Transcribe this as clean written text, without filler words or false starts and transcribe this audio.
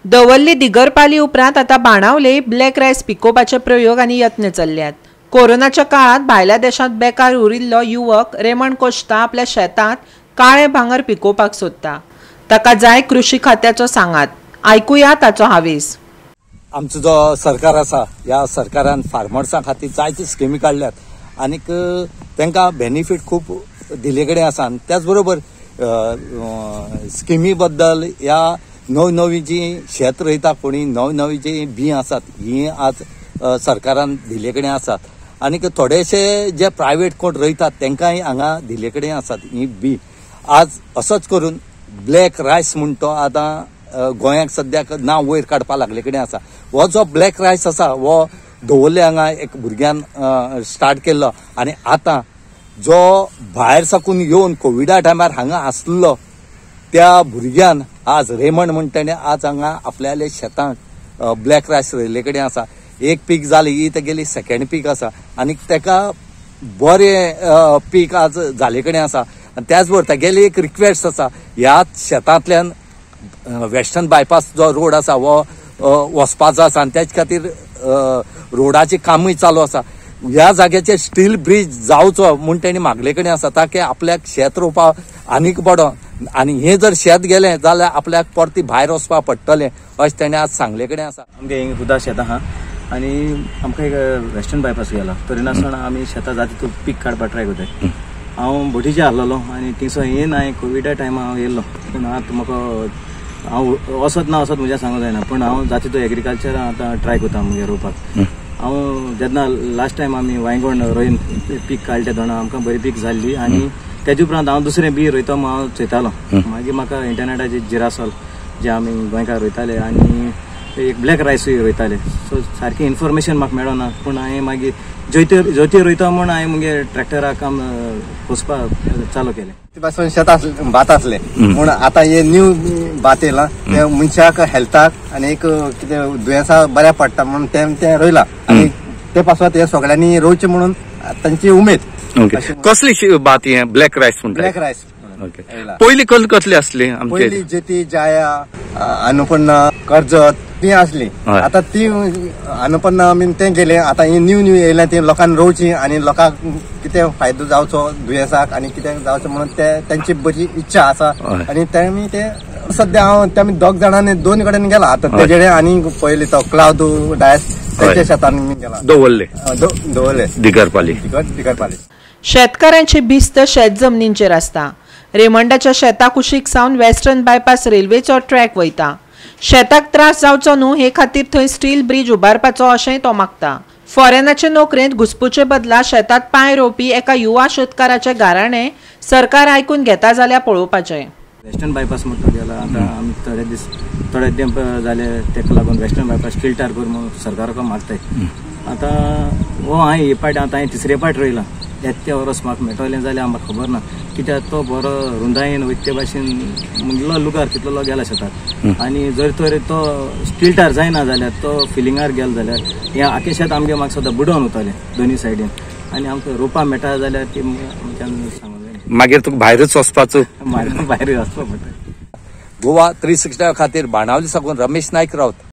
दवर्ली दिगरपाली उपरांत आतां बाणावले ब्लॅक रायस पिकोवपाचे प्रयोग आनी यत्न चल्ल्यात. कोरोनाच्या काळांत भायल्या देशांत बेकार उरिल्लो युवक रेमंड कोश्ता आपल्या शेतांत काळें भांगर पिकोवपाक सोदता. ताका जाय कृषी खात्याचो सांगात. आयकुया ताचो हावेस. आमचो जो सरकार आसा ह्या सरकारान फार्मर्सां खातीर जायत्यो स्किमी काडल्यात आनीक तांकां बेनिफीट खूब दिल्ले कडेन आसा. आनी त्याच बरोबर स्किमी बद्दल ह्या नवी नवी जी शेत रोयता कोणी नवी नवी जी बीं आसात ही आज सरकारान दिल्ले कडेन आसात. आनीक थोडेशे जे प्रायवेट कोण रोयतात तांकांय हांगा दिल्ले कडेन आसात ही बीं. आज असोच करून ब्लॅक रायस म्हण तो आतां गोंयाक सद्याक नांव वयर काडपाक लागले कडेन आसा. हो जो ब्लॅक रायस आसा हो दवरले हांगा एक भुरग्यान स्टार्ट केल्लो आनी आतां जो भायर साकून येवन कोविडा टायमार हांगा आसलो त्या भुरग्यान आज रेमंड म्हण तेणें आज हांगा आपल्याले शेतांत ब्लॅक रायस रोयल्ले कडेन आसा. एक पीक जाली ही तेगेली सेकेंड पीक आसा आनी तेका बरें पीक आज जाले कडेन आसा. आनी त्याच बरोबर तेगेली एक रिक्वेस्ट आसा, ह्या शेतांतल्यान वेस्टर्न बायपास जो रोड आसा हो वचपाचो आसा आनी त्याच खातीर रोडाचें कामूय चालू आसा. ह्या जाग्याचेर स्टील ब्रीज जावचो म्हूण तेणी मागले कडेन आसा ताकी आपल्याक शेत रोवपाक आनीक पडो आनी हें जर शेत गेलें जाल्यार आपल्याक परती भायर वचपाक पडटलें अशें तेणें आज सांगले कडेन आसा. आमगे हिंगा हुदा शेतां आहा आनी आमकां एक वेस्टर्न बायपास गेला तरी नासतना आमी शेतां जाता तितून पीक काडपाक ट्राय करताय. हांव भटीचे आहलोलो आनी थिंगसो येयन हांवें कोविडा टायमार हांव येयल्लो, पूण आतां म्हाका हांव वचत ना वचत म्हज्या सांगूंक जायना, पूण हांव जाता तितून एग्रीकल्चर आतां ट्राय करता मुगे रोवपाक. हांव जेन्ना लास्ट टायम आमी वांयगण रोयन पीक काडलें तेन्ना आमकां बरी पीक जाल्ली आनी तेजे उपरांत हांव दुसरें बी रोयता म्हूण हांव चोयतालो. मागीर म्हाका इंटरनेटाचेर जिरासोल जे आमी गोंयकार रोयताले आनी एक ब्लॅक रायसूय रोयताले, सो सारकें इन्फॉर्मेशन म्हाका मेळना, पूण हांवें मागीर ज्योती ज्योती रोयता म्हूण हांवें मुगे ट्रॅक्टराक काम कोसपाक चालू केलें. ते पासून शेत आसलें भात आसलें पूण आतां हे न्यू भात येयलां तें मनशाक हेल्थाक आनी एक कितें दुयेंसां बऱ्याक पडटा म्हणून तें तें रोयलां आनी ते पासत हे सगळ्यांनी रोवचें म्हणून तांची उमेद. कसली भात हें ब्लॅक रायस म्हणटा? Black rice. पयलीं कसली आसली? पयलीं जेती, जाया, अन्नपूर्णा, कर्जत ती आसली. आतां ती अन्नपूर्णा बीन तें गेलें, आतां ही न्यू न्यू येयल्या ती लोकांक रोवची आनी लोकांक कितें फायदो जावचो दुयेंसाक आनी कितें जावचें म्हणून ते तांची बरी इच्छा आसा आनी तेमी ते सद्या हांव तेमी दोग जाणांनी दोन कडेन गेला आतां तेजे आनी पयलीं तो क्लावदू डायस तेच्या शेतान गेला. दवरले दवरले दिगरपाली. दिगरपाली. शेतकारांची भिस्त शेत जमनींचेर आसता. रेमंडाच्या शेता कुशीक सावन वेस्टर्न बायपास रेल्वेचो ट्रॅक वयता. शेताक त्रास जावचो न्हू हे खातीर थंय स्टील ब्रीज उबारपाचो अशेंय तो मागता. फॉरेनाचे नोकरेंत घुसपूचे बदला शेतांत पांय रोवपी एका युवा शेतकाराचे गाराणें सरकार आयकून घेता जाल्यार पळोवपाचें. वेस्टर्न बायपास म्हणटा गेला आतां आमी थोडे दीस थोडे तेंप जाले तेका लागून वेस्टर्न बायपास स्टील टार कर म्हणून सरकाराक मागताय. आतां हो हांवें हे पाट आतां हांवें तिसरे पाट रोयला, येता तें वर्स म्हाका मेळटलें जाल्यार आमकां खबर ना, कित्याक तो बरो रुंदायेन वयता ते भाशेन मुगलो लुगार कितलो गेला शेताक आनी जर तर तो स्टील टार जायना जाल्यार तो फिलिंगार गेलो जाल्यार हें आख्खें शेत आमगें म्हाका सदां बुडोवन वतलें दोनी सायडीन आनी आमकां रोपां मेळटा जाल्यार ती आमच्यान सांगूंक जायना. मागीर तुका भायरच वचपाचो? भायर वचपाक पडटा. गोवा 365 खातीर बाणावली साकून रमेश नायक रावत.